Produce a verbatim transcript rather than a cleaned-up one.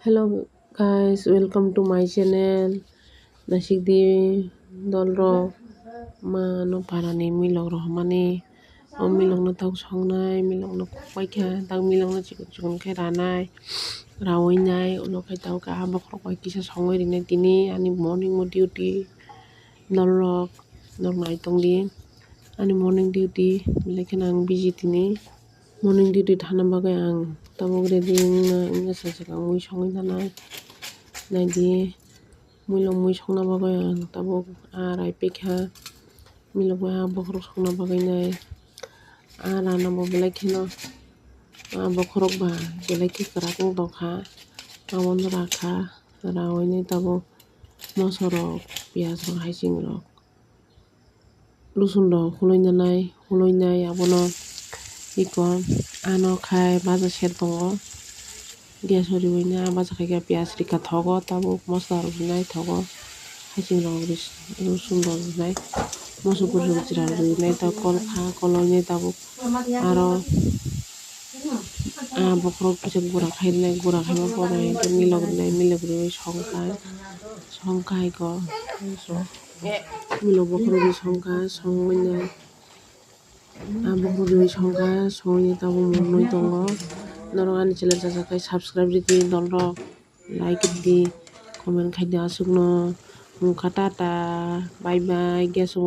Hello guys, welcome to my channel. Naisik di dolrok ma no parani milok rok hwnmani. O milok no tok songnai, milok no kok pai kha, tak milok no chikon chikon khe ranai, rawi nai, ulo khai tok kha bokhorok bai kisa songwi rinai tini ani morning o duty dolrok, nok nai tong di ani morning duty belai kheno ang busy tini. Morning duty thana bagwi ang tabuk ready wngna wngya sajak ang mui songwi nanai. Naidi, muilok mui songna bagwi ang tabuk ah rai pekha. Milok bai ah bokhorok songna bagwi nai. Ah rana bo belai kheno ah bokhorok ba belai khe kwrak wng tongkha. Abono rakha, rawi nai tabuk moso rok, piyaj rok, haiching rok. Rosun rok huloi nanai, huloi nai abono iko ano khai baja ser tongo. Gas o riwi nai ah baja khai khe piyaj rikha thogo, tabuk mosola rok rinai thogo, haiching rok rosun rok rinai, moso bwswk jwra rok rinai tabuk kol kha, kol oi nai tabuk aro ah bokhorok kisa gura khai rinai, gura khaima pore hwnkhe milok rinai, milok riwi songkha, songkha iko. Milok bokhorok bai songkha, songwi nai. Ah bokhorok bai songkha, songwi tabuk mwnwi tongo. Norok ani channel chajak khai subscribe rwdi dolrok, like rwdi, comment khaidi aswkno. Mungkha tata, bye bye, gas o.